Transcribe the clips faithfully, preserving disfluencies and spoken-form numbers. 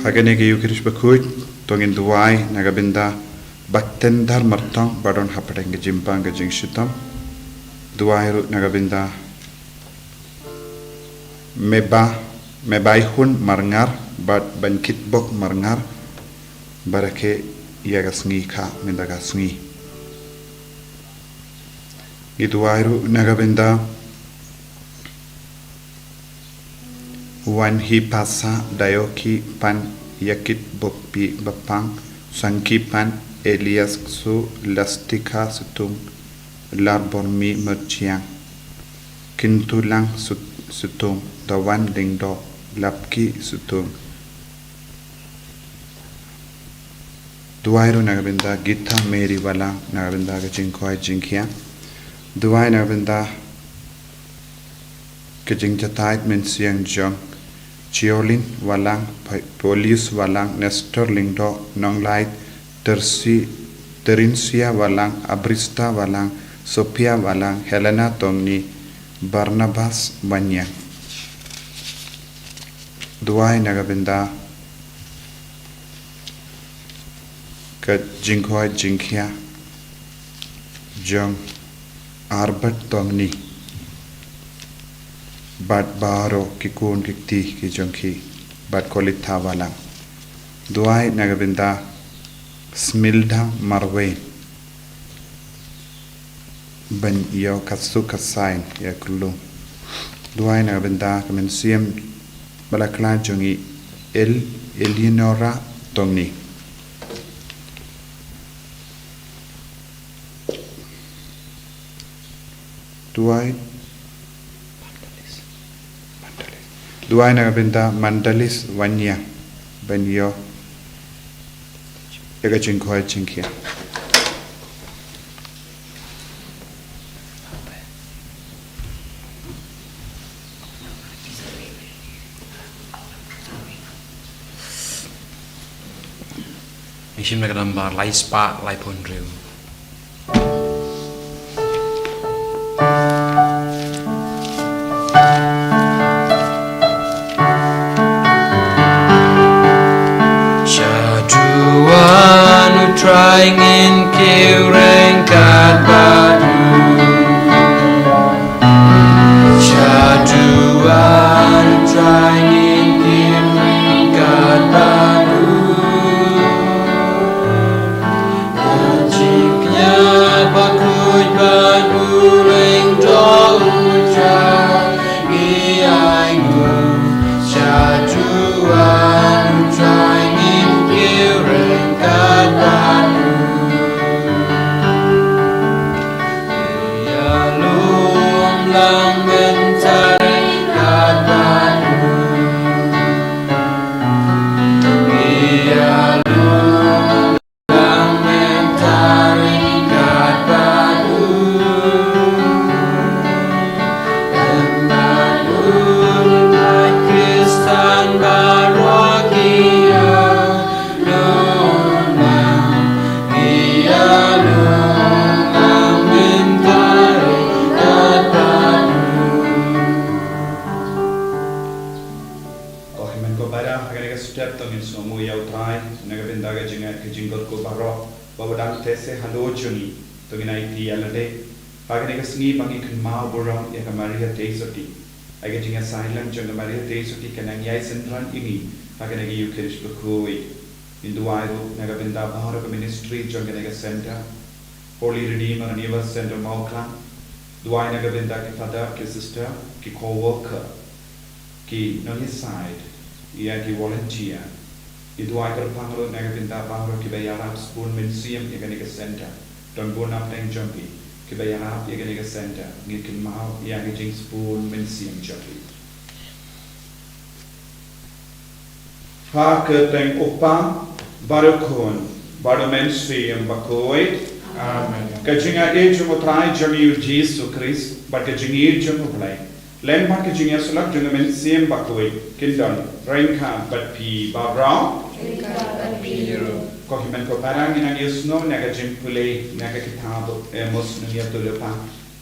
Ha kane ka Ïukharist bakhuid, to ngin duwai na ka bynta Bah Tyndar Martong ba don hapdeng ka jingpang ka jingshitom. Duwai ruh na ka bynta Meba, Mebaihun Marngar bad Bah Kitbok Marngar, ba rakhe ïa ka sngi kha mynta ka sngi. Ngi duwai ruh na ka bynta Wanhi Pasa, Dayoki Pan, Yakit Bokpi Bapang, Sangki Pan, Elias Ksu, Lastika Sutung, Larbormi Merchiang, Kintulang Sut-, Sutung, Dawan Lyngdoh, Lapki Sutung. Duwai ruh na ka bynta Gita Mary Walang, na ka bynta ka jingkoit jingkhiah. Duwai na ka bynta ka jingjahthait mynsiem jong Chiolin Walang, Pa-, Paulius Walang, Nestor Lyngdoh, Nonglait Tersi-, Terensia Walang, Abrista Walang, Sophia Walang, Helena Tongni, Barnabas Waniang. Duwai na ka bynta ka jingkoit jingkhiah jong Arbert Tongni bad baroh ki khun ki kti ki jong ki, bad Kolitha Walang. Duwai na ka bynta Smilda Marwein ban ïoh ka suk ka saiñ ïa ka lum. Duwai na ka bynta ka mynsiem ba la khlaiñ jong i El-, Eleonora Tongni. Duwai, duwai na ka bynta Mandalis Waniang ban ïoh ïa ka jingkoit jingkhiah. Ngi shim na ka nambar lai spah laiphew hynriew. Sha Tuan U Trai ngin kiew ryngkat bad u. Sha Tuan U Trai ngin kiew ryngkat bad u. Ka jingkñia bakhuid bad u lyngdoh U Trai ngi ainguh. Sha Tuan U Trai ngin kiew ryngkat bad u. Ïalum lang mynta ryngkat bad u. Ïalum lang mynta ryngkat bad u. Ym bad u, bad Khristan baroh ki ïa Lum lang, ïa lum lang mynta ryngkat bad u. Ko hynmen ko para, ha kane ka step to ngin sngewnguh ïa U Trai na ka bynta ka jingngeit ka jingkyrkhu baroh ba u dang teh seh halor jong ngi. To ngin aiti ïa lade ha kane ka sngi ba ngi kynmaw burom ïa ka Maria Theisotti. Ai ka jingïasaid lang jong ka Maria Theisotti kan nang ïai synran ïa ngi ha kane ka Ïukharist bakhuid. Ngin duwai ruh na ka bynta baroh ka ministry jong kane ka center, Holy Redeemer Renewal Center Mawklang. Duwai na ka bynta ki father, ki sister, ki co-worker, ki nongïasaid, ïa ki volunteer. Ngi duwai kyrpang ruh na ka bynta baroh kiba ïarap sbun mynsiem ïa kane ka center. Don bun napdeng jong phi kiba ïarap ïa kane ka center, ngin kynmaw ïa ka jingsbun mynsiem jong phi. Ha ka kyrteng U Kpa, bad U Khun, bad U Mynsiem Bakhuid. Amen. Ka jingaiei jong U Trai jong ngi U Jisu Khrist bad ka jingïeit jong U Blei, lem bad ka jingïasyllok jong U Mynsiem Bakhuid, kin don ryngkat bad phi baroh. Ryngkat bad phi ruh. Ko hynmen ko para, ngin nang ïasnoh na ka jingpule na ka kitab Amos, nongïathuhlypa.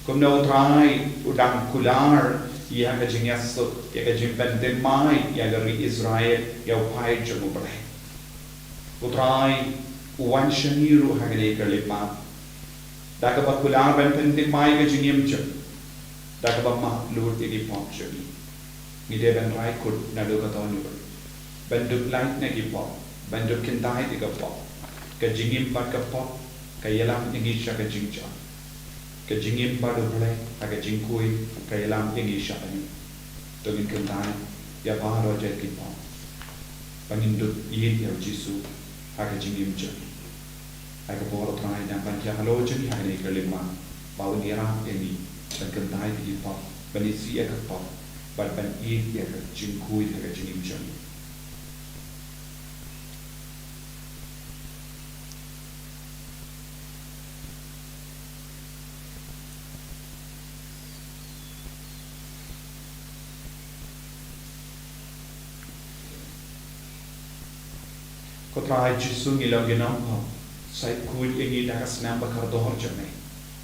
Kumno U Trai u dang kular ïa ka jingïasuk, ïa ka jingpynthymmai ïa ka ri Israel ïa u phai jong U Blei. U Trai u wan sha ngi ruh ha kane ka khyllipmat da kaba kular ban pynthymmai ka jingim jong ngi, da kaba map lut ïa ki pop jong ngi. Ngi dei ban rai kut naduh ka dohnud, ban dup lait na ki pop, ban dup kyntait ïa ka pop. Ka jingim bad ka pop ka ïalam ïa ngi sha ka jingjot. Ka jingim bad U Blei ha ka jingkhuid ka ïalam ïa ngi sha ka jingim. To ngin kyntait ïa baroh jait ki pop ba ngin dup ïeit ïa U Jisu ha ka jingim jong ngi. Ai ka bor, Trai, nang ban thiah halor jong ngi ha kane ka khyllipmat, ba un ïarap ïa ngi ban kyntait ïa ki pop, ban isih ïa ka pop bad ban ïeit ïa ka jingkhuid ha ka jingim jong ngi. Ko Trai Jisu, ngi long ki nongpop, sa khuid ïa ngi da ka snam ba kordor jong me.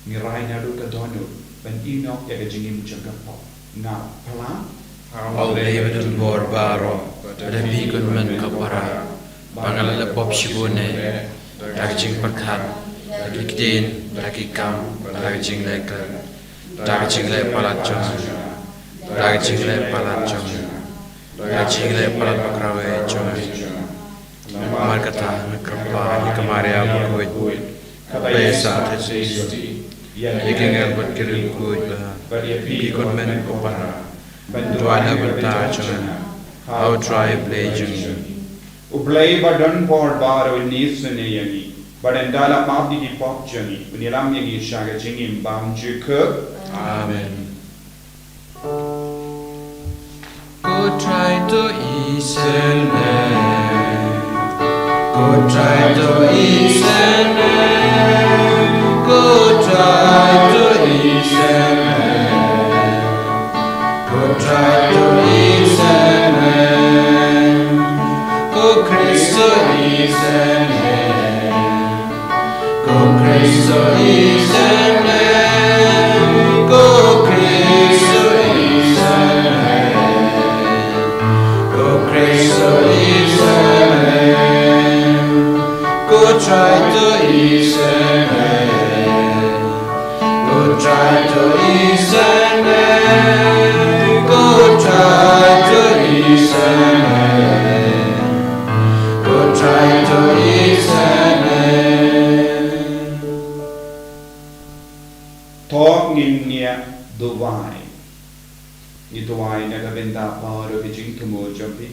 Ngi rai naduh ka dohnud ban ïehnoh ïa ka jingim jong ka pop. Nga pla. Haba U Blei ba donbor baroh, ba da phi kynmen ko para, ba nga la leh pop shibun eh, da ka jingpyrkhat, da ki ktien, da ki kam, da ka jingleh khlem, da ka jingleh palat jong nga, da ka jingleh palat jong nga, da ka jingleh palat bakhraw eh jong nga. Namar kata nga kyrpad ïa ka Maria bakhuid, kaba ïa sah thait shisha, ïa ki angel bad ki riewkhuid ba, bad ïa phi ko hynmen ko para, ban duwai na ka bynta jong nga ha U Trai U Blei jong ngi. U Blei ba donbor baroh un isynei ïa ngi, bad ynda la map ïa ki pop jong ngi, un ïalam ïa ngi sha ka jingim bymjukut. Amen. Ko Trai to isynei. Ko Trai to isynei. Ko Trai to isynei. Ko Trai to isynei. Ko Khrist to isynei. Ko Khrist to isynei. Ko Khrist to isynei. Ko Khrist to isynei. Ko Trai to isynei. Ko Trai to isynei. Ko Trai to isynei. Ko Trai to isynei. To ngin ïa duwai. Ngi duwai na ka bynta baroh ki jingthmu jong phi.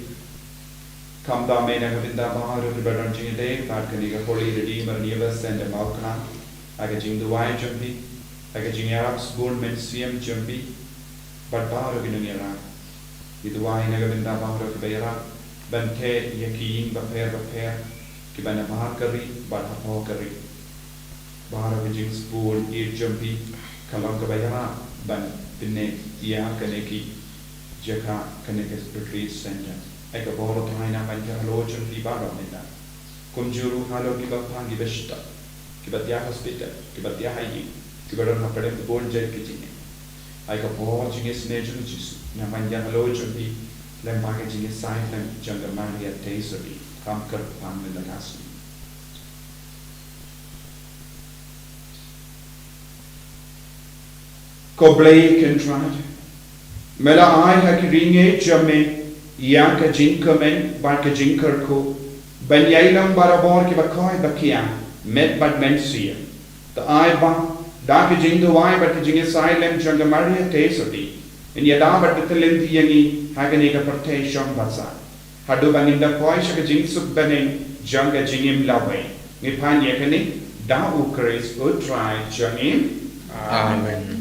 Khamtam eh na ka bynta baroh kiba don jingïadei bad kane ka Holy Redeemer Neighbor Centre Mawkyrwat, ha ka jingduwai jong phi, ha ka jingïarap sbun mynsiem jong phi bad baroh ki nongïarap. Ngi duwai na ka bynta baroh kiba ïarap ban theh ïa ki ïing bapher bapher kiba nabar ka ri bad hapoh ka ri. Baroh ka jingsbun ïeit jong phi ka long kaba ïarap ban pynïaid ïa kane ki jaka, kane ka retreat center. Ai ka bor, Trai, nang ban thiah halor jong phi baroh mynta. Kumjuh ruh halor kiba pang, kiba shitom, kiba thiah hospital, kiba thiah ha ïing, kiba don hapdeng ka bun jait ka jingeh. Ai ka bor jingisynei jong U Jisu nang ban thiah halor jong phi, lem bad ka jingïasaid lem jong ka Maria Theisotti, kam kyrpang mynta ka sngi. Ko Blei Kynrad, me la ai ha ki ri ngeit jong me ïa ka jingkmen bad ka jingkyrkhu ban ïai long barabor kiba koit ba kiar, met bad mynsiem. To ai ba da ka jingduwai bad ka jingïasaid lem jong ka Maria Theisotti, yn ïada bad pynlong ïa ngi ha kane ka pyrthei shong basa, haduh ba ngin da poi sha ka jingsuk bneng jong ka jingim lawei. Ngi pan ïa kane da U Khrist U Trai jong ngi. Amen.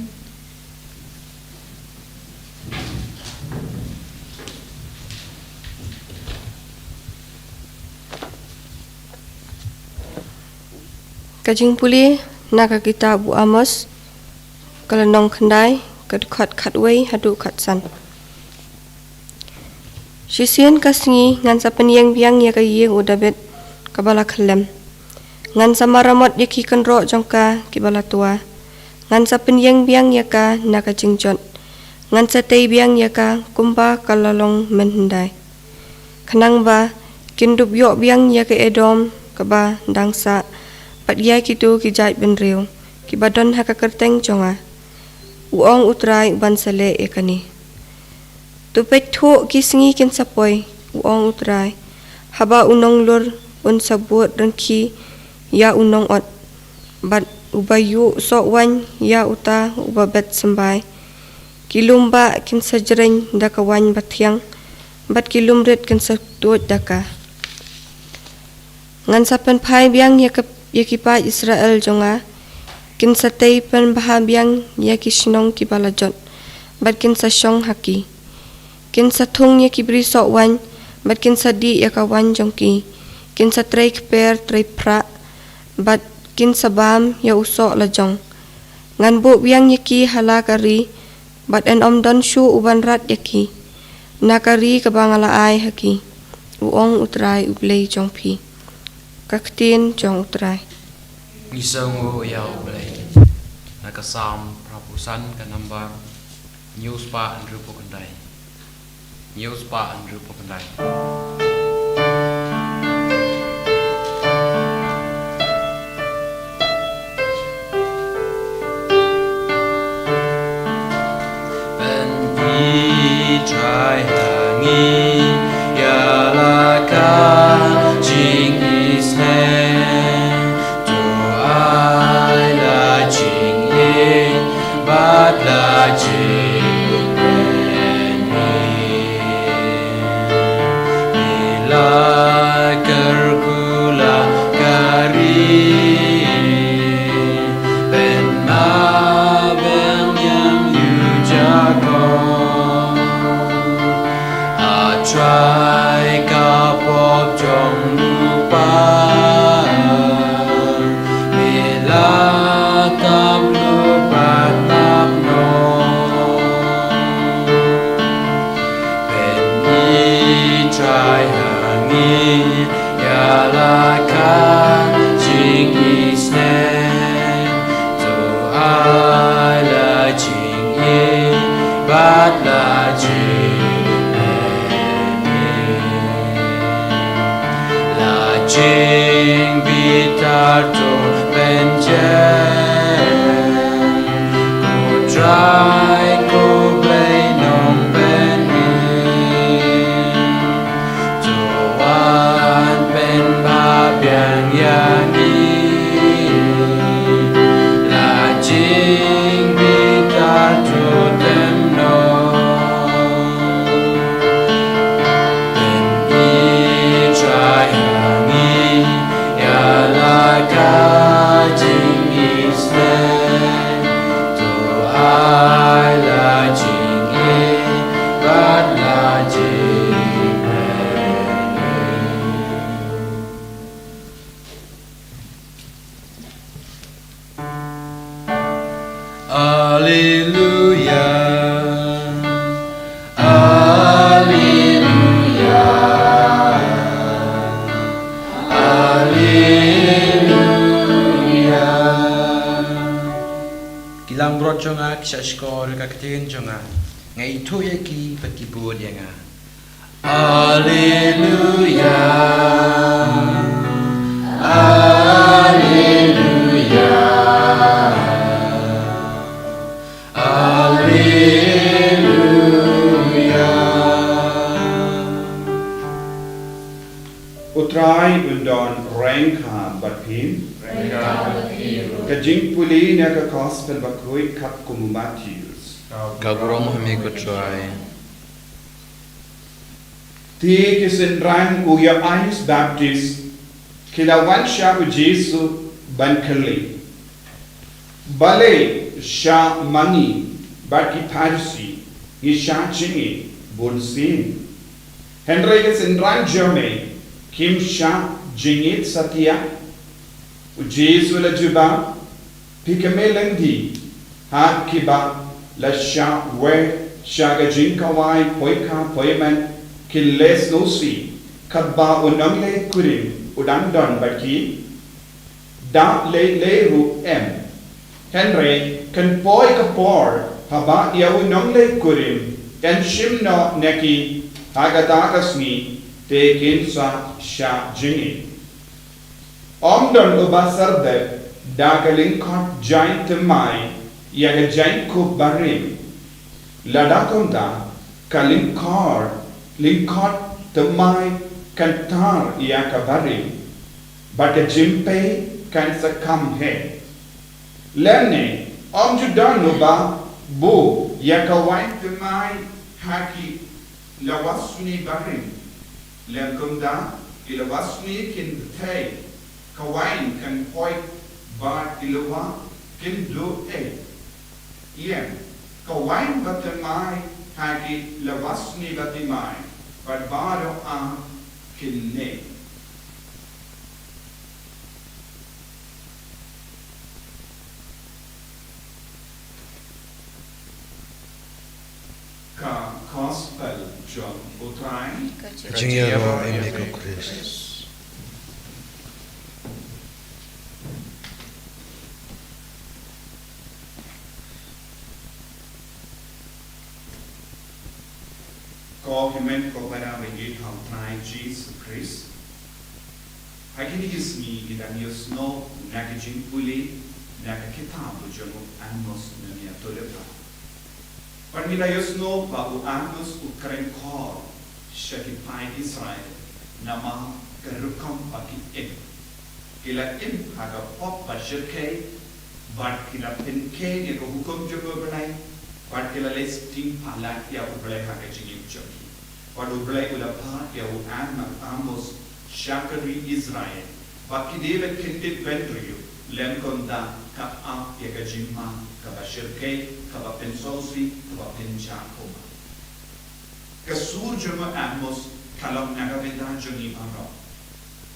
Ka jingpule na ka kitab u Amos, ka lynnong khyndai, ka dkhot khatwei haduh khatsan. Shisien ka sngi ngan sa pynïeng biang ïa ka ïing u Dabid kaba la khyllem. Ngan sa maramot ïa ki kynroh jong ka kiba la twa. Ngan sa pynïeng biang ïa ka na ka jingjot, ngan sa tei biang ïa ka kumba ka la long mynhyndai. Khnang ba kin dup ïoh biang ïa ka Edom kaba dang sah, bad ïa kito ki jaitbynriew kiba don ha ka kyrteng jong nga, u ong U Trai uban sa leh ïa kane. To peit thuh, ki sngi kin sa poi, u ong U Trai, haba u nonglur un sa bud ryngki ïa u nongot, bad uba ïuh soh waiñ ïa uta uba bet symbai. Ki lum bah kin sa jreng da ka waiñ bathiang, bad ki lum rit kin sa tuid da ka. Ngan sa pynphai biang ïa ka, ïa ki paid Israel jong nga. Kin sa tei pynbha biang ïa ki shnong kiba la jot, bad kin sa shong ha ki. Kin sa thung ïa ki bri soh waiñ, bad kin sa dih ïa ka waiñ jong ki. Kin sa trei kper trei phrah, bad kin sa bam ïa u soh lajong. Ngan buh biang ïa ki ha la ka ri, bad yn ym don shuh uban rat ïa ki na ka ri kaba nga la ai ha ki, u ong U Trai U Blei jong phi. Ka ktien jong U Trai. Ngi sngewnguh ïa U Blei. Na ka Salm phra phew san, ka number hynñiew spah hynriewphew khyndai. Hynñiew spah hynriewphew khyndai. Pynitrai ha ngi ïa la ka jingisynei, to ai la jingïeit bad la jingpynim. Ïa la kyrkhu la ka ri, pynmap ban ïam ïa u Jakob. A Trai, ka pop jong u paid, me la tap lut bad tap noh. Pynitrai ha ngi ïa la ka jingisynei, to ai la jingïeit bad la jingpynim. La jingbitar to pynjem, ko Trai ko Blei nongpynim. To wan pynbha biang ïa ngi, la jingbitar to tem noh. Pynitrai ha ngi ïa la ka jingisynei, to ai la jingïeit bad la jingpynim. Alleluia, alleluia, alleluia. Ki langbrot jong nga ki shah shkor ïa ka ktien jong nga. Nga ithuh ïa ki bad ki bud ïa nga. Alleluia, alleluia, alleluia. U Trai un don ryngkat bad phi. Ryngkat bad phi ruh. Ka jingpule na ka Gospel bakhuid katkum u Mathaios. Ka burom ha me ko Trai. Te ki synran u Ïoannis Baptist ki la wan sha u Jisu ban kylli, balei sha ma ngi bad ki Pharisi ngi shah jingïeit bun sien, hynrei ki synran jong me kim shah jingïeit satia? U Jisu u la jubab, phi kmie lynti ha kiba la shah wai sha ka jingkhawai poi kha poi met, kin leh sngewsih katba u nongleh kurim u dang don bad ki? Da lei lei ruh em, hynrei Kan poi ka por haba ïa u nongleit kurim yn shim noh na ki ha kata ka sngi, te kin sa shah jingim. Ym don uba syrdet da ka lyngkhot jaiñ thymmai ïa ka jaiñkup barim. Lada kumta, ka lyngkhot, lyngkhot thymmai kan tar ïa ka barim, bad ka jingpei kan sa kham heh. Lymne, ym ju don uba buh ïa ka waiñ thymmai ha ki lawasni barim. Lym kumta, ki lawasni kin bthei, ka waiñ kan phoit, bad ki lawa kin duh eh. Ïeng, ka waiñ bathymmai ha ki lawasni bathymmai, bad baroh ar kin neh. Ka Gospel jong U Trai. Ka jingïaroh ïa me ko Khrist. Ko hynmen ko para ba ïeit ha U Trai Jisu Khrist. Ha kine ki sngi ngi dang ïohsngew na ka jingpule na ka kitab jong u Amos nongïathuhlypa. Bad ngi la ïohsngew ba u Amos u kren khor sha ki paid Israel namar ka rukom ba ki im. Ki la im ha ka pop ba shyrkhei, bad ki la pynkheiñ ïa ka hukum jong U Blei, bad ki la leh shiteng palat ïa U Blei ha ka jingim jong ki. Bad U Blei u la phah ïa u Am-, Amos sha ka ri Israel ba ki dei ban kyndit bynriew, lym kumta ka ap ïa ka jingma kaba shyrkhei, kaba pynsngewsih, kaba pynjah kumba. Ka sur jong u Amos ka long na ka bynta jong ngi baroh,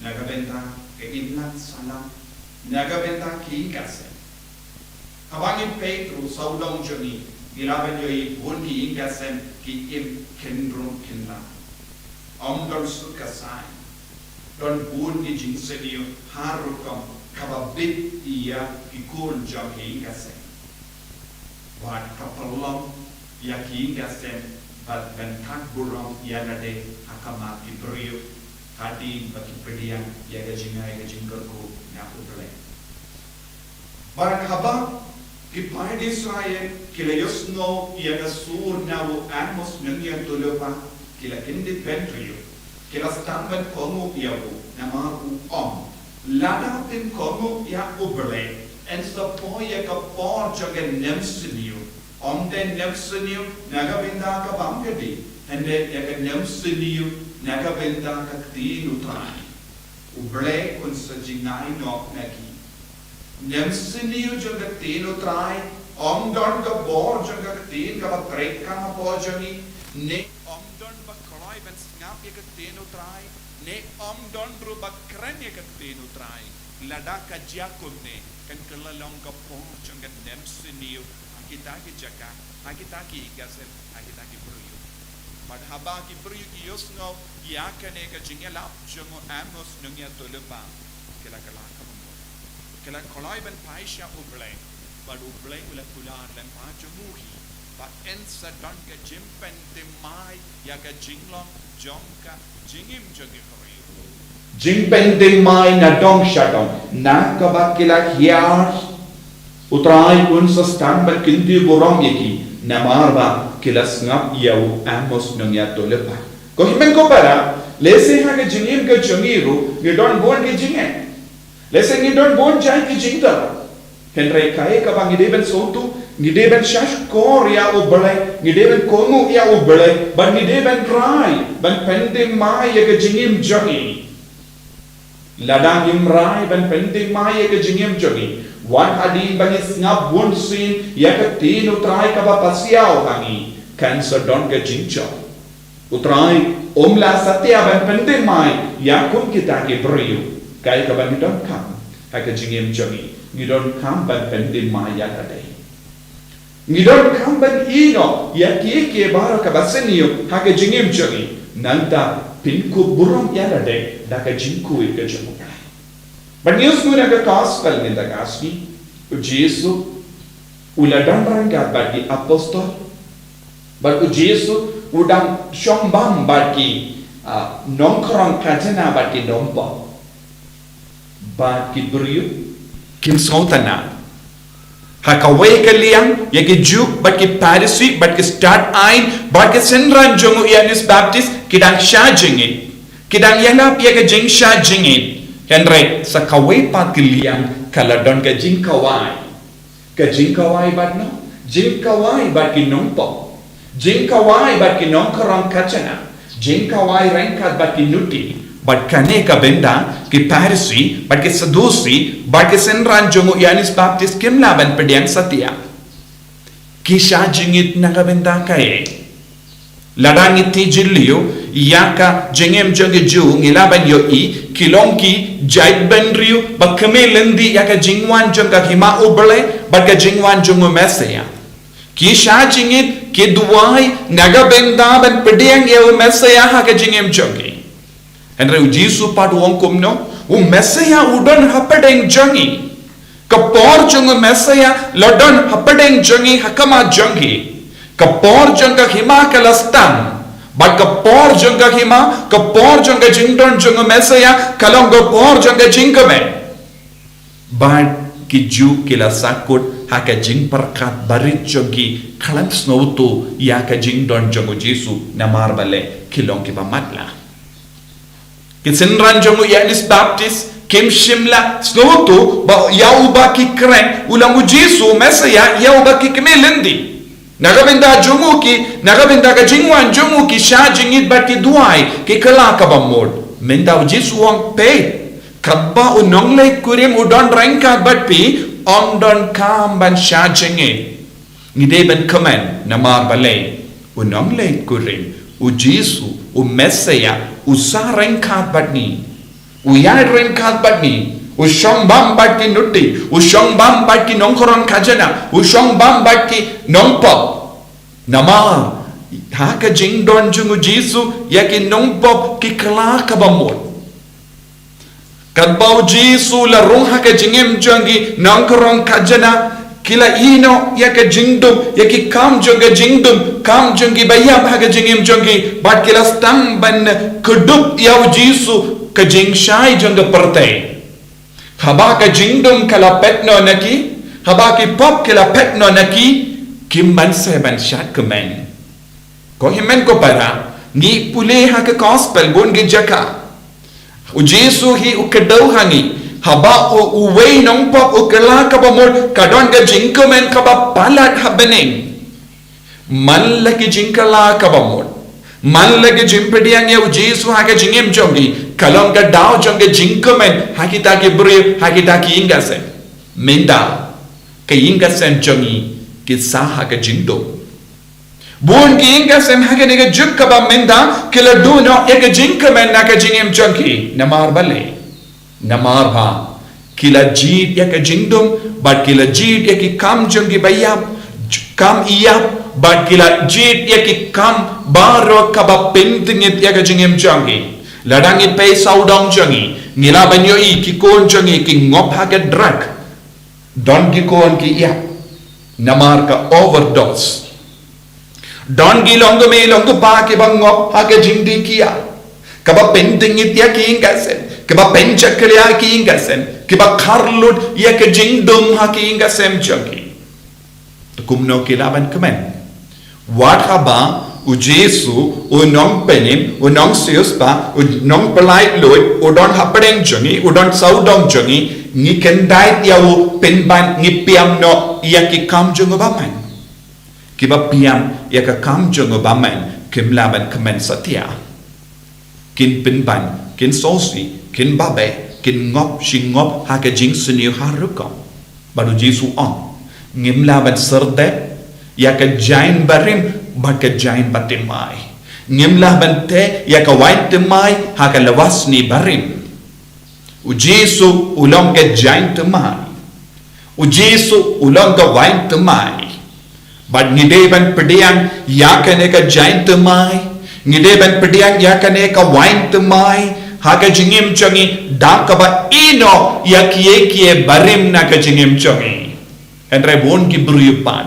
na ka bynta ka imlang sahlang, na ka bynta ki ïing ka sem. Haba ngi peit ruh sawdong jong ngi, ngi lah ban ïohi bun ki ïing ka sem ki im khynrung khynra. Ym don suk ka saiñ. Don bun ki jingsniew ha rukom kaba bit ïa ki khun jong ki ïing ka sem. Bad ka pynlong ïa ki ïing ka sem bad ban thad burom ïa lade ha khmat ki briew, hadien ba ki pdiang ïa ka jingai ka jingkyrkhu na U Blei. Bad haba ki paid Israel ki la ïohsngew ïa ka sur na u Amos nongïathuhlypa, ki la kyndit bynriew, ki la sdang ban kohnguh ïa u, namar u ong, lada phin kohnguh ïa U Blei, yn sa poi ïa ka por jong ka nemsniew, ym dei nemsniew na ka bynta ka bam ka dih, hynrei ïa ka nemsniew na ka bynta ka ktien U Trai. U Blei un sa jngai noh na ki. Nemsniew jong ka ktien U Trai, ym don ka bor jong ka ktien kaba treikam hapoh jong ngi, ne ym don ba kloi ban sngap ïa ka ktien U Trai, ne ym don ruh ba kren ïa ka ktien U Trai. Lada ka jia kumne, kan kylla long ka por jong ka nemsniew ha kita ki jaka, ha kita ki ïing ka sem, ha kita ki briew. Bad haba ki briew ki ïohsngew ïa kane ka jingïalap jong u Amos nongïathuhlypa, ki la kylla ka bamut. Ki la kloi ban phai sha U Blei, bad U Blei u la kular lyngba jong u hi ba yn sa don ka jingpynthymmai ïa ka jinglong jong ka jingim jong ki briew. Jingpynthymmai na dong sha dong, na kaba ki la hiar, U Trai un sa sdang ban kyntiew burom ïa ki, namar ba ki la sngap ïa u Amos nongïathuhlypa. Ko hynmen ko para, lehse ha ka jingim ka jong ngi ruh ngi don bun ki jingeh. Lehse ngi don bun jait ki jingdar. Hynrei kaei kaba ngi dei ban sngewthuh, ngi dei ban shahshkor ïa U Blei, ngi dei ban kohnguh ïa U Blei, bad ngi dei ban rai ban pynthymmai ïa ka jingim jong ngi. Lada ngim rai ban pynthymmai ïa ka jingim jong ngi, wat hadien ba ngi sngap bunsien ïa ka ktien U Trai kaba pasiaw ha ngi, kan sa don ka jingjop. U Trai um lah satia ban pynthymmai ïa kum kita ki briew, kaei kaba ngi donkam ha ka jingim jong ngi, ngi donkam ban pynthymmai ïa lade. Ngi donkam ban ïehnoh ïa kiei kiei baroh kaba sniew ha ka jingim jong ngi, nangta pynkup burom ïa lade da ka jingkhuid ka jong U Blei. Ban ïohsngew na ka gospel mynta ka sngi, U Jisu U la don ryngkat bad ki apostol, bad u Jisu u dang shong bam bad ki, ah, nongkhrong khajna bad ki nongpop, bad ki briew kim sngewtynnad. Ha kawei ka liang, ïa ki Jiw bad ki Pharisi bad ki stad aiñ bad ki synran jong u Ïoannis Baptist ki dang shah jingit, ki dang ïalap ïa ka jingshah jingit. Hynrei sa kawei pat ka liang ka la don ka jingkhawai, ka jingkhawai bad no, jingkhawai bad ki nongpop, jingkhawai bad ki nongkhrong khajna, jingkhawai ryngkat bad ki nuti, bad kane ka bynta ki Pharisi bad ki Sadusi bad ki synran jong u Ïoannis Baptist kim lah ban pdiang satia. Ki shah jingit na ka bynta kaei? Lada ngi tip jylliew ïa ka jingim jong ki Jiw, ngi lah ban ïohi ki long ki jaitbynriew ba kmie lynti ïa ka jingwan jong ka hima U Blei bad ka jingwan jong u Messiah. Ki shah jingit, ki duwai na ka bynta ban pdiang ïa u Messiah ha ka jingim jong ki. Hynrei u Jisu pat u ong kumno? U Messiah u don hapdeng jong ngi. Ka por jong u Messiah la don hapdeng jong ngi, ha khmat jong ngi. Ka por jong ka hima ka la sdang, bad ka por jong ka hima, ka por jong ka jingdon jong u Messiah ka long ka por jong ka jingkmen. Bad ki Jiw ki la sahkut ha ka jingpyrkhat barit jong ki, khlem sngewthuh ïa ka jingdon jong u Jisu, namar balei? Ki long kiba matlah. Ki synran jong u Ïoannis Baptist kim shym la sngewthuh ba ïa uba ki kren u long u Jisu Messiah, ïa uba ki kmie lynti. Na ka bynta jong u ki, na ka bynta ka jingwan jong u ki shah jingit bad ki duwai, ki kylla kaba mut. Mynta u Jisu u ong, peit, katba u nongleit kurim u don ryngkat bad phi, ym donkam ban shah jingit. Ngi dei ban kmen, namar balei? U nongleit kurim, u Jisu, u Messiah, u shah ryngkat bad ngi. U ïaid ryngkat bad ngi, u shong bam bad ki nuti, u shong bam bad ki nongkhrong khajna, u shong bam bad ki nongpop. Namar ha ka jingdon jong u Jisu ïa ki nongpop ki kylla kaba mut. Katba u Jisu u la rung ha ka jingim jong ki, nongkhrong khajna ki la ïehnoh ïa ka jingdum, ïa ki kam jong ka jingdum, kam jong kiba ïap ha ka jingim jong ki, bad ki la sdang ban kdup ïa u Jisu, ka jingshai jong ka pyrthei. Haba ka jingdum ka la peit noh na ki, haba ki pop ki la peit noh na ki, kim banse ban shad kmen. Ko hynmen ko para, ngi pule ha ka gospel bun ki jaka. U Jisu hi u kdew ha ngi. Haba u, uwei nongpop u kylla kaba mut, ka don ka jingkmen kaba palat ha bneng. Man la ki jingkylla kaba mut, man la ki jingpdiang ïa u Jisu ha ka jingim jong ki, ka long ka daw jong ka jingkmen ha kita ki briew, ha kita ki ïing ki sem. Mynta ka ïing ka sem jong ngi ki shah ha ka jingdum. Bun ki ïing ki sem ha kane ka juk kaba mynta ki la duh noh ïa ka jingkmen na ka jingim jong ki. Namar balei? Namar ba ki la jied ïa ka jingdum, bad ki la jied ïa ki kam jong kiba ïap, j-, kam ïap, bad ki la jied ïa ki kam baroh kaba pyntngit ïa ka jingim jong ki. Lada ngi peit sawdong jong ngi, ngi lah ban ïohi ki khun jong ngi ki ngop ha ka drug. Don ki khun ki ïap namar ka overdose. Don ki long kmie long kpa kiba ngop ha ka jingdih kiad, kaba pyntngit ïa ki ïing ki sem, kaba pynjakhlia ïa ki ïing ki sem, kiba kharlut ïa ka jingdum ha ki ïing ki sem jong ki. Te kumno ki lah ban kmen? Wat haba u Jisu, u nongpynim, u nongsiewspah, u nongpyllait luid, u don hapdeng jong ngi, u don sawdong jong ngi, ngi kyndait ïa u pynban, ngi pdiang noh ïa ki kam jong u bymman. Kiba pdiang ïa ka kam jong u bymman kim lah ban kmen satia. Kin pynban, kin sngewsih, kin babe, kin ngop shi ngop ha ka jingsniew har rukom. Bad u Jisu u ong, ngim lah ban syrdet ïa ka jaiñ barim bad ka jaiñ bathymmai. Ngim lah ban teh ïa ka waiñ thymmai ha ka lwasniam barim. U Jisu u long ka jaiñ thymmai. U Jisu u long ka waiñ thymmai. Bad ngi dei ban pdiang ïa kane ka jaiñ thymmai. Ngi dei ban pdiang ïa kane ka waiñ thymmai ha ka jingim jong ngi da kaba ïehnoh ïa kiei kiei barim na ka jingim jong ngi. Hynrei bun ki briew pat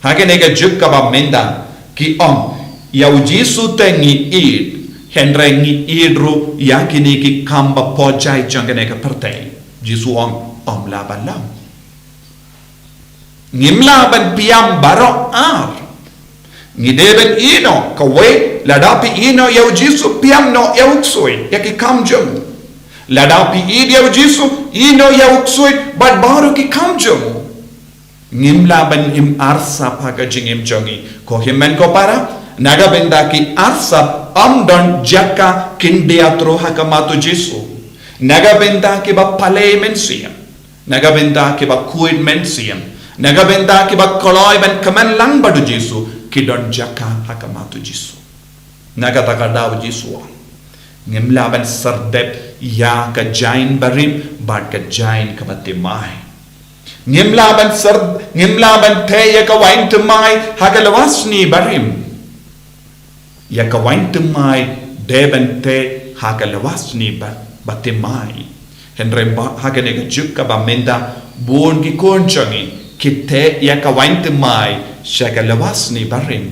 ha kane ka juk kaba mynta ki ong, ïa u Jisu te ngi ïeit, hynrei ngi ïeit ruh ïa kine ki kam ba pynjah jong kane ka pyrthei. Jisu ong, ym lah ban long. Ngim lah ban pdiang baroh ar. Ngi dei ban ïehnoh, kawei, lada phi ïehnoh ïa u Jisu, pdiang noh ïa u ksuid, ïa ki kam jong u. Lada phi ïeit ïa u Jisu, ïehnoh ïa u ksuid bad baroh ki kam jong u. Ngim lah ban im arsap ha ka jingim jong ngi. Ko hynmen ko para, na ka bynta ki arsap ym don jaka khyndiat ruh ha khmat u Jisu. Na ka bynta kiba pale mynsiem, na ka bynta kiba khuid mynsiem, na ka bynta kiba kloi ban kmen lang bad u Jisu, ki don jaka ha khmat u Jisu. Na kata ka daw u Jisu u ong, ngim lah ban serdep ïa ka jaiñ barim bad ka jaiñ kaba thymmai. Ngim lah ban ser, ngim lah ban theh ïa ka waiñ thymmai ha ka lywa snieh barim. Ïa ka waiñ thymmai dei ban theh ha ka lywa snieh ba, ba thymmai. Hynrei ba ha kane ka juk kaba mynta bun ki khun jong ngi ki theh ïa ka waiñ thymmai sha ka lywa snieh barim.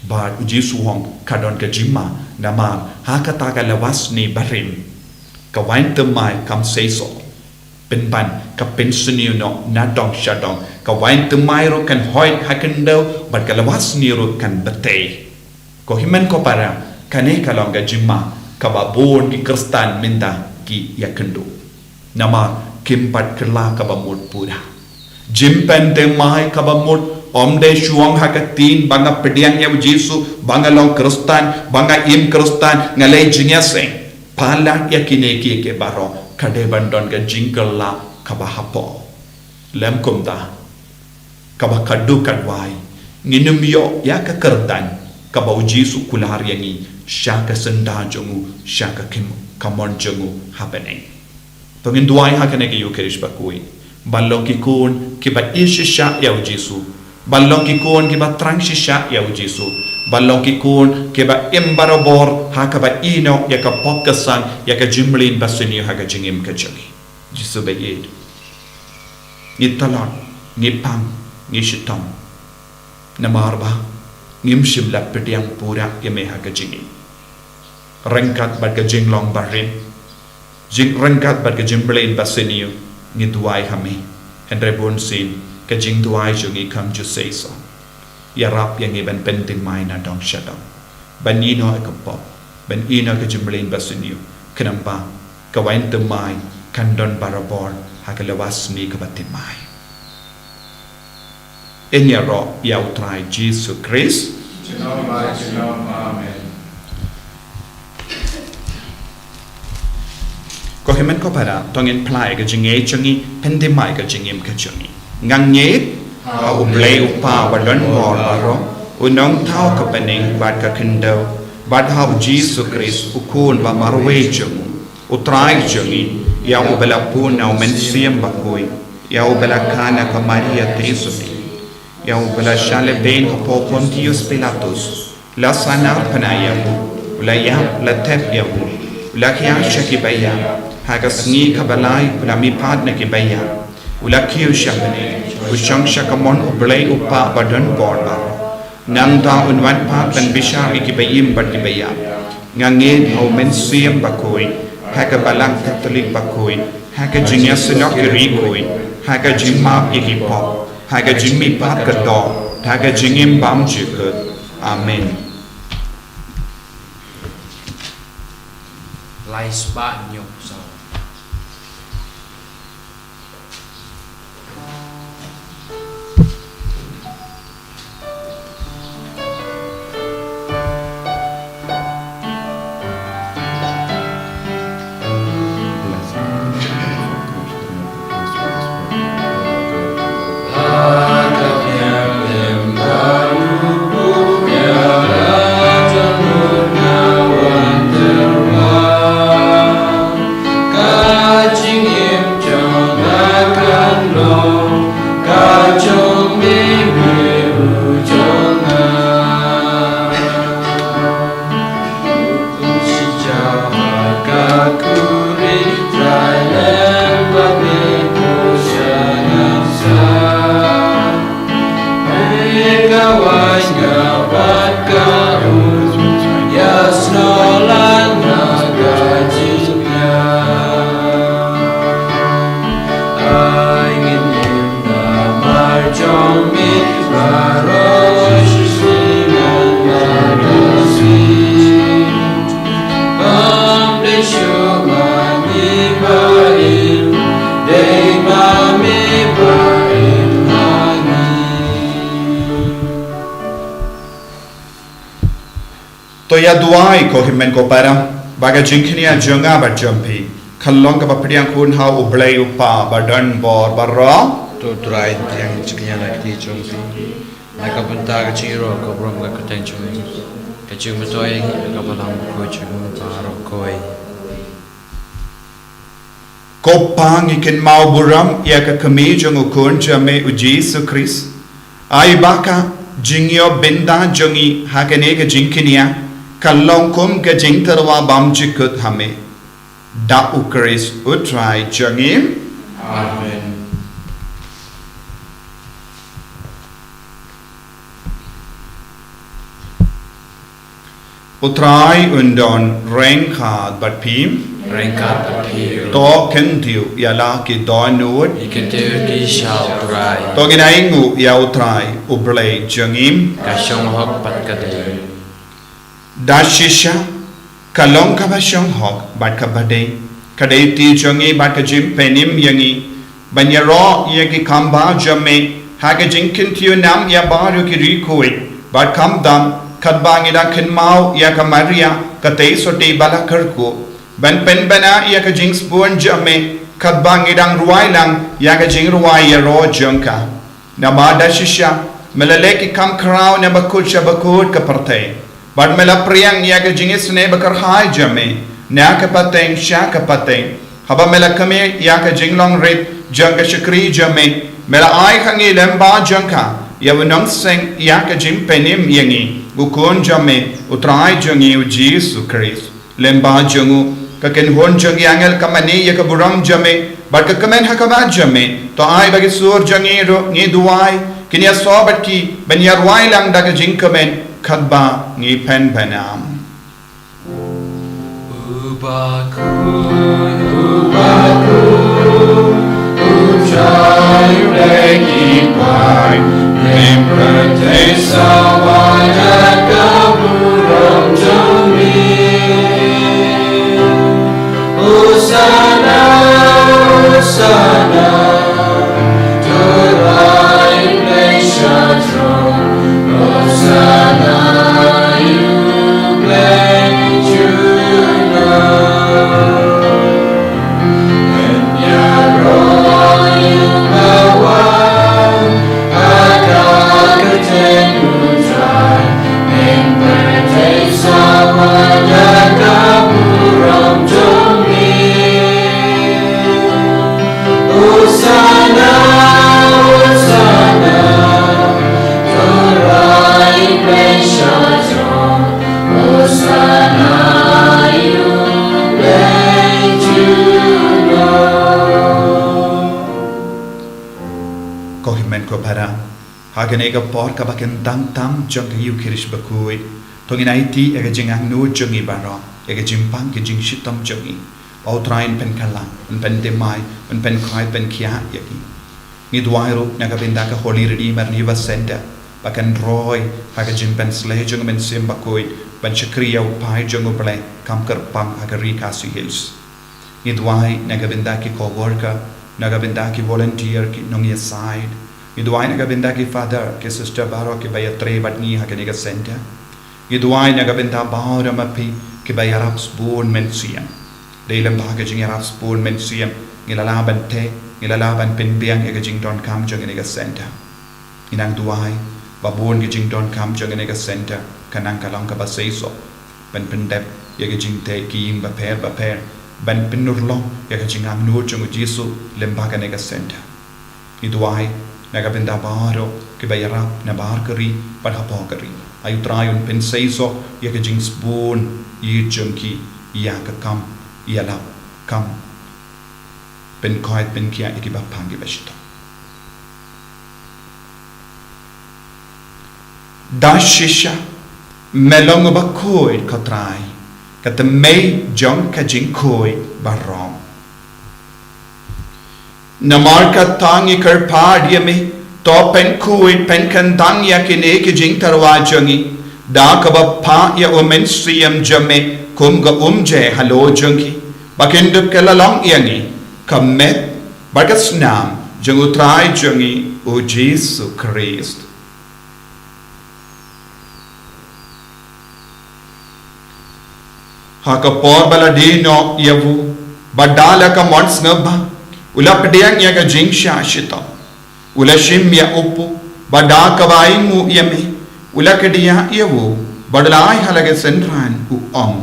Bad u Jisu u ong ka don ka jingma, namar ha kata ka lywa snieh barim ka waiñ thymmai kam seisoh. Pynban ka pynsniew noh na dong sha dong. Ka waiñ thymmai ruh kan hoid ha khyndew bad ka lywa snieh ruh kan btei. Ko hynmen ko para, kane ka long ka jingma kaba bun ki Khristan mynta ki ïakynduh. Namar kim pat kylla kaba mut pura. Jingpynthymmai kaba mut ym dei shuh ha ka ktien ba nga pdiang ïa u Jisu, ba nga long Khristan, ba nga im Khristan, nga leh jingïaseng. Palat ïa kine kiei kiei baroh ka dei ban don ka jingkylla kaba hapoh. Lym kumta, kaba khadduh ka duwai, ngin ym ïoh ïa ka kyrdan kaba u Jisu u kular ïa ngi sha ka syndah jong u, sha ka khim, ka mon jong u ha bneng. To ngin duwai ha kane ka Ïukharist bakhuid ban long ki khun kiba ïeit shisha ïa u Jisu, ban long ki khun kiba thrang shisha ïa u Jisu, ban long ki khun kiba im barabor ha kaba ïehnoh ïa ka pop ka sang, ïa ka jingmlien basniew ha ka jingim ka jong ngi. Jisu ba ïeit, ngi tlot, ngi pang, ngi shitom, namar ba ngim shym la pdiang pura ïa me ha ka jingim. Ryngkat bad ka jinglong barim, jing, ryngkat bad ka jingmlien basniew, ngi duwai ha me. Hynrei bunsien ka jingduwai jong ngi kam ju seisoh. Ïarap ïa ngi ban pynthymmai na dong sha dong, ban ïehnoh ïa ka pop, ban ïehnoh ïa ka jingmlien basniew, khnang ba ka waiñ thymmai kan don barabor ha ka lywa snieh kaba thymmai. Ngin ïaroh ïa u Trai Jisu Khrist. Junom ba junom. Amen. Ko hynmen ko para, to ngin phla ïa ka jingngeit jong ngi, pynthymmai ïa ka jingim ka jong ngi. Nga ngeit ha U Blei U Kpa badonbor baroh, U Nongthaw ka bneng bad ka khyndew, bad ha U Jisu Khrist, U Khun ba marwei jong u, U Trai jong ngi, ïa uba la bun na U Mynsiem Bakhuid, ïa uba la kha na ka Maria Theisotti, ïa uba la shah lehbeiñ hapoh Pontius Pilatus, la sahnarphna ïa u, u la ïap, la thep ïa u, u la khia sha kiba ïap, ha ka sngi kaba lai u la mihpat na kiba ïap, u la kiew sha bneng, u shong sha kamon U Blei U Kpa badonbor baroh. Nangta un wan pat ban bishar ïa kiba im bad kiba ïap. Nga ngeit ha U Mynsiem Bakhuid, ha ka Balang Katholik bakhuid, ha ka jingïasyllok ïa ki riewkhuid, ha ka jingmap ïa ki pop, ha ka jingmihpat ka doh, ha ka jingim bymjukut. Amen. Lai spah hynñiew saw. To ïa duwai ko hynmen ko para, ba ka jingkñia jong nga bad jong phi kan long kaba pdiang khun ha U Blei U Kpa badonbor baroh. To Trai, pdiang jingkñia na kti jong phi na ka bynta ka jingïaroh ka burom ka kyrteng jong me. Ka jingmyntoi ïa ngi ka Balang Bakhuid jong me baroh kawei. Ko Pa, ngi kynmaw burom ïa ka kmie jong u Khun jong me u Jisu Khrist. Ai ba ka jingïoh bynta jong ngi ha kane ka jingkñia kan long kum ka jingtyrwa bymjukut ha me. Da U Khrist U Trai jong ngi. Amen. U Trai un don ryngkat bad phi. Ryngkat bad phi. To kyntiew ïa la ki dohnud. Ngi kyntiew ïa ki sha U Trai. To ngin ainguh ïa U Trai U Blei jong ngi. Ka shong hok bad ka dei. Da shisha ka long kaba shong hok bad kaba dei, ka dei ti jong ngi bad ka jingpynim ïa ngi ban ïaroh ïa ki kam ba jong me ha ka jingkyntiew nam ïa baroh ki riewkhuid bad kam dang, katba ngi dang kynmaw ïa ka Maria ka tei sotti ba la kyrkhu, ban pynbna ïa ka jingsbun jong me katba ngi dang rwai lang ïa ka jingrwai ïaroh jong ka. Namar da shisha me la leh ki kam khraw na bakut sha bakut ka pyrthei, bad me la pdiang ïa ka jingisynei bakyrhai jong me na ka pateng sha ka pateng. Haba me la khmih ïa ka jinglong rit jong ka shakri jong me, me la ai ha ngi lem bad jong ka ïa u nongseng ïa ka jingpynim ïa ngi, u Khun jong me, U Trai jong ngi u Jisu Khrist. Lem bad jong u, ka kynhun jong ki angel ka mane ïa ka burom jong me bad ka kmen ha khmat jong me. To ai ba ki sur jong ngi ruh, ngi duwai, kin ïasoh bad ki ban ïarwai lang da ka jingkmen katba ngi pynbna. U Bakhuid, U Bakhuid, U Trai Blei ki paid, ym pyrthei sawa da ka burom jong me. Hosana, Hosana, to rai Blei sha throne. Hosana, ïa U Blei junom. Ïaroh ïa u ba wan ha ka kyrteng U Trai, ym pyrthei sawa da ka burom jong me. Hosana, Hosana, to rai Blei sha throne. Hosana, ïa U Blei junom. Ko hynmen ko para, ha kane ka por kaba kyntang tam jong ka Ïukharist Bakhuid, to ngin aiti ïa ka jingangnud jong ngi baroh, ïa ka jingpang ka jingshitom jong ngi. Ba U Trai un pynkhlaiñ, un pynthymmai, un pynkhuid, pynkhiah ïa ngi. Ngi duwai ruh na ka bynta ka Holy Redeemer Neva Center, ba kan roi ha ka jingpynshlei jong ka Mynsiem Bakhuid ban shakri ïa u paid jong U Blei kam kyrpang ha ka Ri Khasi Hills. Ngi duwai na ka bynta ki co-worker, na ka bynta ki volunteer, ki nongïasaid. Ngi duwai na ka bynta ki father, ki sister baroh kiba ïatrei bad ngi ha kane ka center. Ngi duwai na ka bynta baroh ma phi kiba ïarap sbun mynsiem. Dei lem bad ka jingïarap sbun mynsiem ngi la lah ban teh, ngi la lah ban pynbiang ïa ka jingdonkam jong kane ka center. Ngi nang duwai ba bun ka jingdonkam jong kane ka center kan nang ka long kaba seisoh, ban pyndep ïa ka jingteh ki ïing bapher bapher, ban pynurlong ïa ka jingangnud jong U Jisu lem bad kane ka center. Ngi duwai na ka bynta baroh kiba ïarap na bar ka ri bad hapoh ka ri. Ai U Trai un pynseisoh ïa ka jingsbun ïeit jong ki ïa ka kam ïalap, kam pynkhuid pynkhiah ïa kiba pang kiba shitom. Da shisha me long u bakhuid, ko Trai, ka thymmei jong ka jingkhuid baroh. Namar kata ngi kyrpad ïa me, to pynkhuid pynkyndang ïa kine ki jingtyrwa jong ngi da kaba phah ïa U Mynsiem jong me kum ka umjai halor jong ki, ba kin dup ka la long ïa ngi ka met bad ka snam jong U Trai jong ngi U Jisu Khrist. Ha ka por ba la die noh ïa u, bad da la ka mon sngewbha, u la pdiang ïa ka jingshah shitom. U la shim ïa u pu, bad da kaba ainguh ïa me, u la kdiah ïa u, bad u la ai ha la ka synran u ong: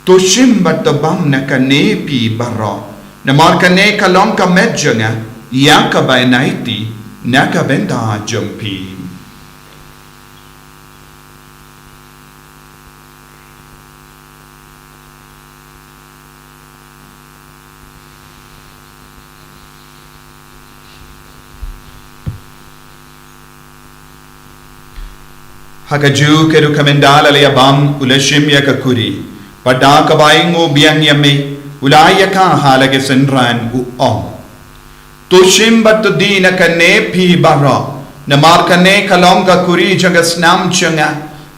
To shim bad to bam na kane phi baroh, namar kane ka long ka met jong nga, ïa kaba yn aiti na ka bynta jong phi. Ha kajuh ka ruh, ka mynta la ïa bam, u la shim ïa ka kuri, bad da kaba ainguh biang ïa me, u la ai ïa ka ha la ka synran u ong: To shim bad to die na kane phi baroh, namar kane ka long ka kuri jong ka snam jong nga,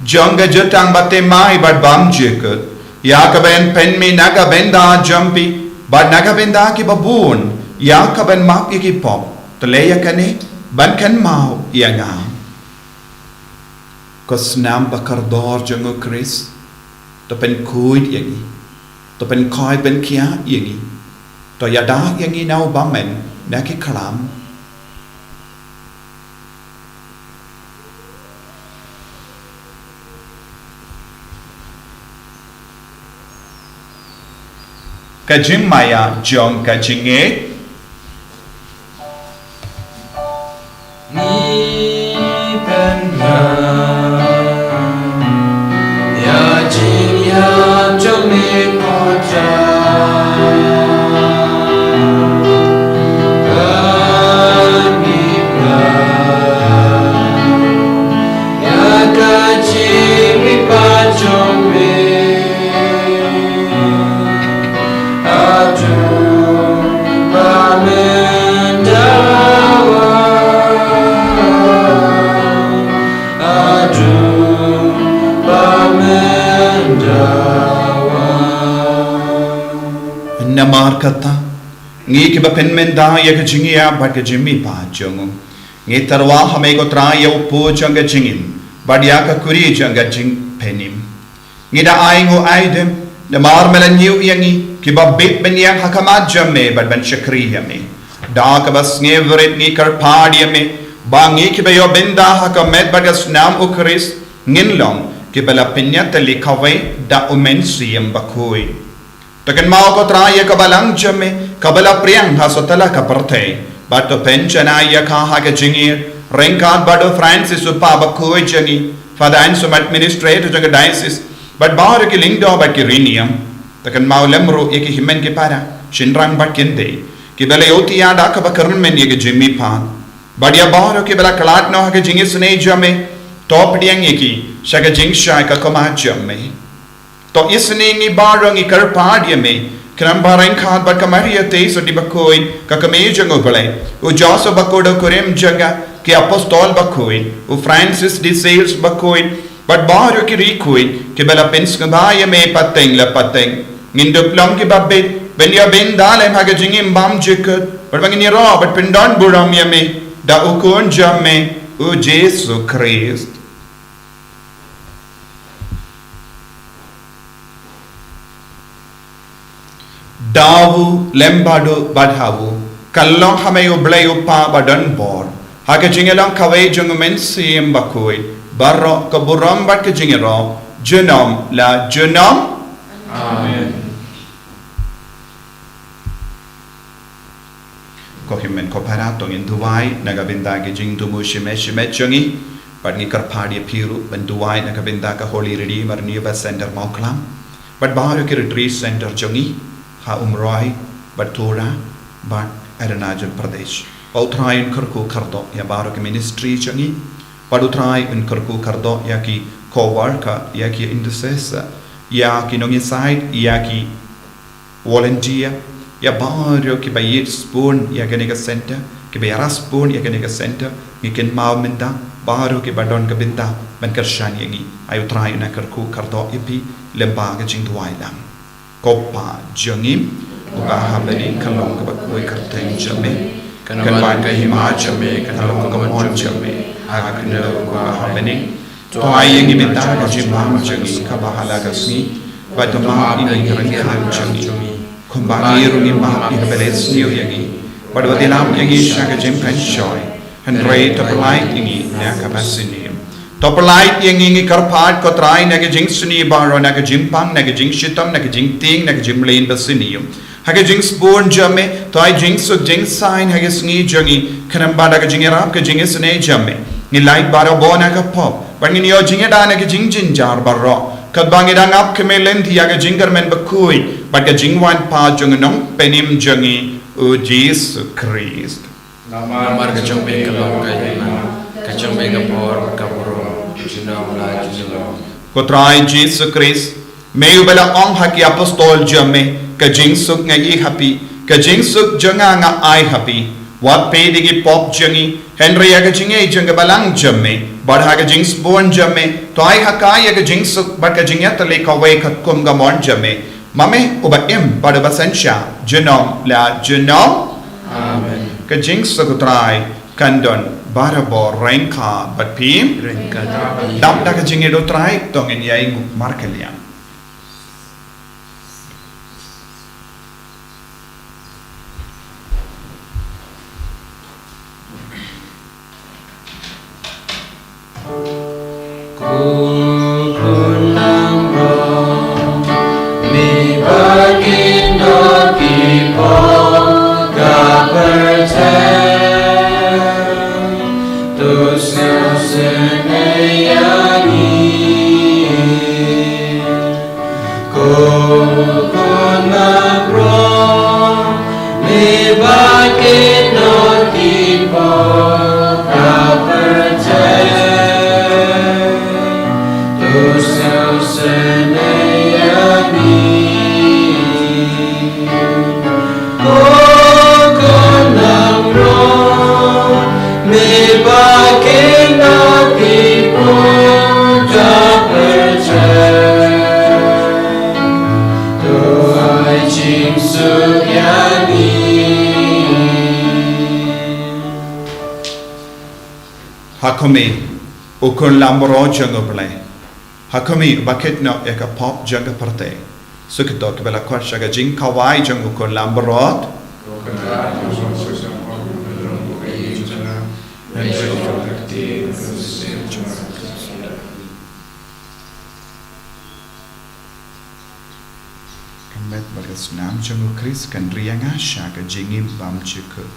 jong ka jutang bathymmai bad bymjukut, ïa kaba yn pynmih na ka bynta jong phi bad na ka bynta kiba bun, ïa kaba yn map ïa ki pop. To leh ïa kane ban kynmaw ïa nga. Ko snam ba kordor jong u Khrist, to pynkhuid ïa ngi, to pynkhuid pynkhiah ïa ngi, to ïada ïa ngi na u bymman na ki khlam. Ka jingmaïa jong ka jingngeit. Ngi pynbna ïa jingïap jong me ko Trai. Pynbna ïa ka jingmihpat jong me. Haduh ba men dawa. Haduh ba men dawa. Namar kata, ngi kiba pynmynta ïa ka jingïap bad ka jingmihpat jong u, ngi tyrwa ha me ko Trai ïa u pu jong ka jingim, bad ïa ka kuri jong ka jingpynim. Ngi da ainguh aidem, namar me la ñiew ïa ngi, kiba bit bynñiang ha khmat jong me, bad ban shakri ïa me. Da kaba sngewrit ngi kyrpad ïa me, ba ngi kiba ïoh bynta ha ka met bad ka snam u Khrist, ngin long kiba la pynïatylli kawei da u Mynsiem Bakhuid. To kynmaw ko Trai ïa ka balang jong me, kaba la pdiang ha sawtla ka pyrthei. Bad to pynjanai ïa ka ha ka jingïeit, ryngkat bad u Francis u Kpa Bakhuid jong ngi, Father Anselm, administrator jong ka diocese, bad baroh ki lyngdoh bad ki riewniam. To kynmaw lem ruh ïa ki hynmen ki para, shynrang bad kynthei, kiba la ïohthiah da kaba kyrmen ïa ka jingmihpat. Bad ïa baroh kiba la khlad noh ha ka jingisynei jong me, to pdiang ïa ki sha ka jingshai ka khmat jong me. To isynei ngi baroh, ngi kyrpad ïa me, khnang ba ryngkat bad ka Maria Theisotti Bakhuid, ka Kmie jong u Blei, u Joseph Bakhuid u kurim jong ka, ki apostol bakhuid, u Francis de Sales Bakhuid, bad baroh ki riewkhuid kiba la pynsngewbha ïa me pateng la pateng, ngin dup long kiba bit ban ïoh bynta lem ha ka jingim bymjukut, bad ba ngin ïaroh bad pyndonburom ïa me da u Khun jong me, u Jisu Khrist. Da u lem bad u bad ha u, ka long ha me U Blei U Kpa ba don bor, ha ka jingïalong kawei jong U Mynsiem Bakhuid, baroh ka burom bad ka jingïaroh junom la junom. Amen. Ko hynmen ko para, to ngin duwai na ka bynta ki jingthmu shimet shimet jong ngi. Bad ngi kyrpad ïa phi ruh ban duwai na ka bynta ka Holy Redeemer Renewal Centre Mawklam, bad baroh ki retreat centre jong ngi ha Umroi, bad Tura, bad Arunachal Pradesh. Ba U Trai un kyrkhu kyrdoh ïa baroh ki ministry jong ngi. Bad U Trai un kyrkhu kyrdoh ïa ki co-worker, ïa ki intercessor, ïa ki nongïasaid, ïa ki volunteer, ïa baroh kiba ïeit sbun ïa kane ka centre, kiba ïarap sbun ïa kane ka centre. Ngi kynmaw mynta baroh kiba don ka bynta ban kyrshan ïa ngi. Ai U Trai un kyrkhu kyrdoh ïa phi lyngba ka jingduwai lang. Ko Pa jong ngi uba ha bneng, ka long kaba khuid ka kyrteng jong me. Kan wan ka hima jong me, kan long ka mon jong me ha kane ka bneng. To ai ïa ngi mynta ka jingbam jong ngi kaba ha la ka sngi. Bad to map ïa ngi ki ryngkat jong ngi, kumba ngi ruh ngi map ïa kiba la sniew ïa ngi. Bad wat ïalam ïa ngi sha ka jingpynshoi, hynrei to pyllait ïa ngi na kaba sniew. To pyllait ïa ngi, ngi kyrpad ko Trai, na ka jingsniew baroh, na ka jingpang, na ka jingshitom, na ka jingtieng, na ka jingmlien ba sniew. Ha ka jingsbun jong me, to ai jingsuk jingsaiñ ha ka sngi jong ngi, khnang ba da ka jingïarap ka jingisynei jong me, ngin lait barabor na ka pop, bad ngin ïoh jingïada na ka jingjynjar baroh, katba ngi dang ap kyrmen lynti ïa ka jingkyrmen bakhuid bad ka jingwan pat jong u Nongpynim jong ngi, u Jisu Khrist. Namar ka jong me ka long ka hima, ka jong me ka bor, ka burom, junom la junom. Ko Trai Jisu Khrist, me uba la ong ha ki apostol jong me, ka jingsuk nga ai ha phi, ka jingsuk jong nga nga ai ha phi. Wat peit ïa ki pop jong ngi, hynrei ïa ka jingïeit jong ka balang jong me. Bad ha ka jingsbun jong me, to ai ha ka ïa ka jingsuk bad ka jingïatylli kawei katkum ka mon jong me. Ma me uba im bad uba synshar junom la junom. Amen. Ka jingsuk u Trai kan don barabor ryngkat bad phi. Ryngkat bad phi. Dap da ka jingïeit u Trai, to ngin ïai nguh markylliang. Ko Khun langbrot, me ba ki nongkynnoh ki pop ka pyrthei, to sngewsynei ïa ngi. Ko Khun langbrot, me ba ki nongkynnoh ki pop ka pyrthei, to sngewsynei ïa ngi. Ko Khun langbrot, me ba ki nongkynnoh ki pop ka pyrthei, to ai jingsuk ïa ngi. Ha khmih, u Khun langbrot jong U Blei. Ha khmih, uba kynnoh ïa ka pop jong ka pyrthei. Shu kito kiba la khot sha ka jingkhawai jong u Khun langbrot. Ka met bad ka snam jong u Khrist kan ri ïa nga sha ka jingim bymjukut.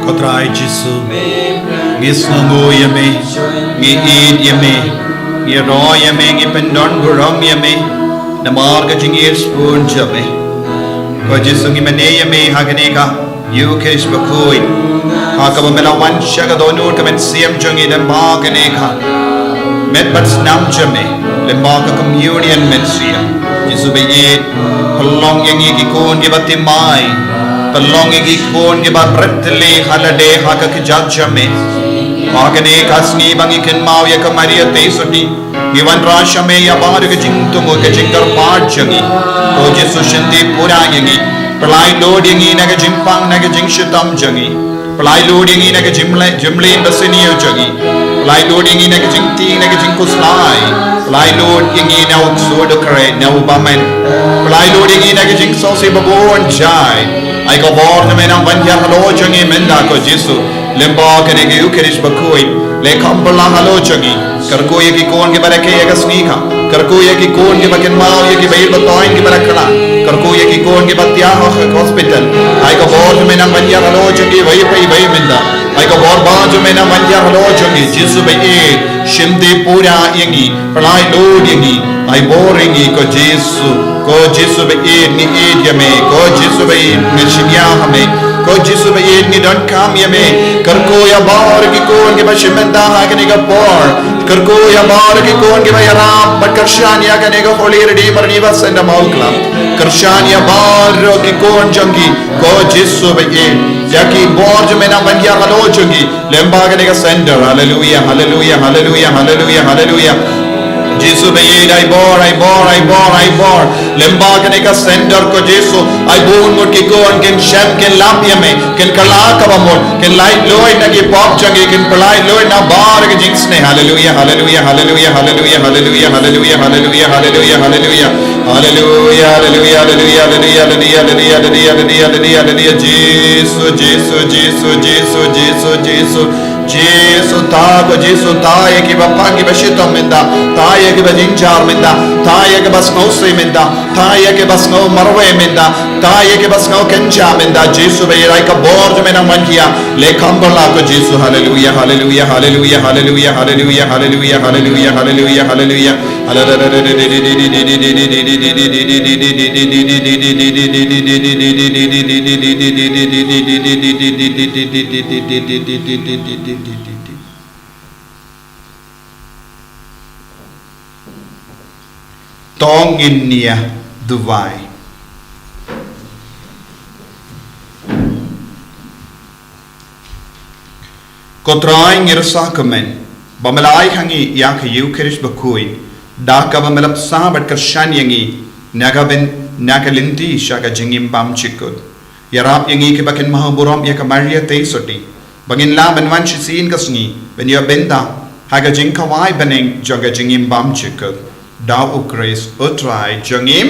Ko Trai Jisu, ngi sngewnguh ïa me, ngi ïeit ïa me, ngi roi ïa me, ngi pyndon burom ïa me namar ka jingïeit shibun jong me. Ko Jisu, ngi mane ïa me ha kane ka Ïukharist bakhuid, ha kaba me la wan sha ka dohnud ka mynsiem jong ngi, lyngba kane ka met bad snam jong me, lyngba ka communion mynsiem. Jisu ba ïeit, pynlong ïa ngi ki khun kiba thymmai, pynlong ïa ngi ki khun kiba bret tylli ha lade ha ka kjat jong me. Ha kane ka sngi ba ngi kynmaw ïa ka Maria Theisotti, ngi wanrah sha me ïa baroh ka jingthmu, ka jingkyrpad jong ngi. Ko Jisu, shim dih pura ïa ngi. Pynlait lut ïa ngi na ka jingpang, na ka jingshitom jong ngi. Pynlait lut ïa ngi na ka jingmlien, jingmlien basniew jong ngi. Pynlait lut ïa ngi na ka jingtieng, na ka jingkhuslai. Pynlait lut ïa ngi na u ksuid u khreh, na u bymman. Pynlait lut ïa ngi na ka jingsngewsih babun jai. Ai ka bor jong me nang ban hiar halor jong ngi mynta, ko Jisu. Lyngba kane ka Ïukharist bakhuid, leh kham bha halor jong ngi. Kyrkhu ïa ki khun kiba rakhe ïa ka sngi ka. Kyrkhu ïa ki khun kiba kynmaw ïa ki ba ïeit ba thoiñ kiba la khlad. Kyrkhu ïa ki khun kiba thiah ha ka hospital. Ai ka bor jong me nang ban hiar halor jong ngi, wei pa wei mynta. Ai ka bor ba jong me nang ban hiar halor jong ngi. Jisu ba ïeit, shim dih pura ïa ngi. Pynlait lut ïa ngi, ai bor ïa ngi, ko Jisu. Ko Jisu ba ïeit, ngi ïeit ïa me. Ko Jisu ba ïeit, ngi shim ïa ha me. Ko Jisu ba ïeit, ngi donkam ïa me. Kyrkhu ïa baroh ki khun kiba shim bynta ha kane ka por. Kyrkhu ïa baroh ki khun kiba ïarap bad kyrshan ïa kane ka Holy Redeemer Revival Centre Mawklam. Kyrshan ïa baroh ki khun jong ki, ko Jisu ba ïeit. Ïa ki bor jong me nang ban hiar halor jong ki. Lyngba kane ka center. Haleluia, haleluia, haleluia, haleluia, haleluia. Jisu ba ïeit, ai bor, ai bor, ai bor, ai bor. Lyngba kane ka center, ko Jisu, ai bun ngut ki khun kin shem, kin lap ïa me, kin kylla kaba mut, kin lait luid na ki pop jong ki, kin pynlait luid na baroh ki jingsneng. Haleluia, haleluia, haleluia, haleluia, haleluia, haleluia, haleluia, haleluia. Haleluia, haleluia, haleluia, haleluia, haleluia. Jisu, Jisu, Jisu, Jisu, Jisu, Jisu. Jisu, tha ko Jisu, tha ïa kiba pang kiba shitom mynta, tha ïa kiba jynjar mynta, tha ïa kiba sngewsih mynta, tha ïa kiba sngew marwei mynta, tha ïa kiba sngew kynjah mynta. Jisu ba ïeit, ai ka bor jong me nang ban hiar. Leh kham bha ko Jisu. Haleluia, haleluia, haleluia, haleluia, haleluia, haleluia, haleluia, haleluia, haleluia. To ngin ïa duwai. Ko Trai, ngi rsa kumne ba me la ai ha ngi ïa ka Ïukharist bakhuid, da kaba me la bsa bad kyrshan ïa ngi na ka byn, na ka lynti sha ka jingim bymjukut. Ïarap ïa ngi kiba kynmaw burom ïa ka Maria Theisotti, ba ngin lah ban wan shisien ka sngi ban ïoh bynta ha ka jingkhawai bneng jong ka jingim bymjukut. Da U Khrist U Trai jong ngi.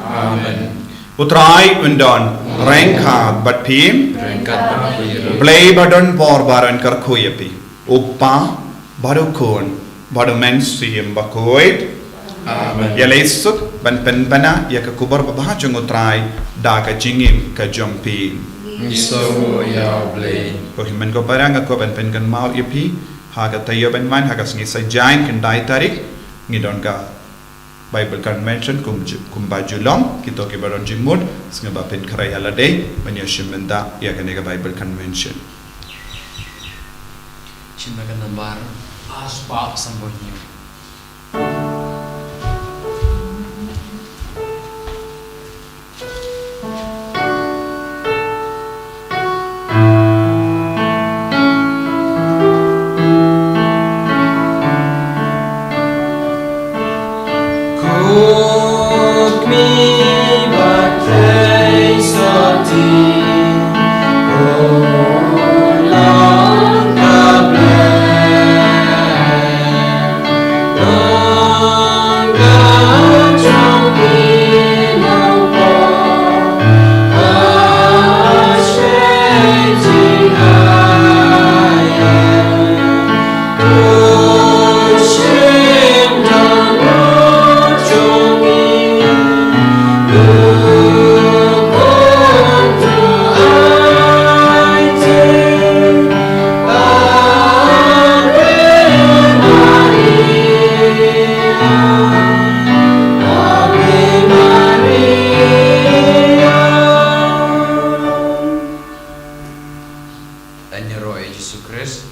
Amen. U Trai un don ryngkat bad phi. Ryngkat bad phi ruh. Blei ba don bor ba un kyrkhu ïa phi, U Kpa bad U Khun bad U Mynsiem Bakhuid. Amen. Ïa leit suk ban pynbna ïa ka khubor babha jong U Trai da ka jingim ka jong phi. Ngi sngewnguh ïa U Blei. Ko hynmen ko para, nga kwah ban pynkynmaw ïa phi ha ka taïew ban wan, ha ka sngi Saitjaiñ, khyndai tarik, ngi don ka Bible Convention kum ju-, kumba ju long. Kito kiba don jingmut, sngewbha pynkhreh ïa lade ban ïa shim bynta ïa kane ka Bible Convention. Shim na ka nambar ar spah sanphew hynñiew. Ïaroh ïa Jisu Khrist.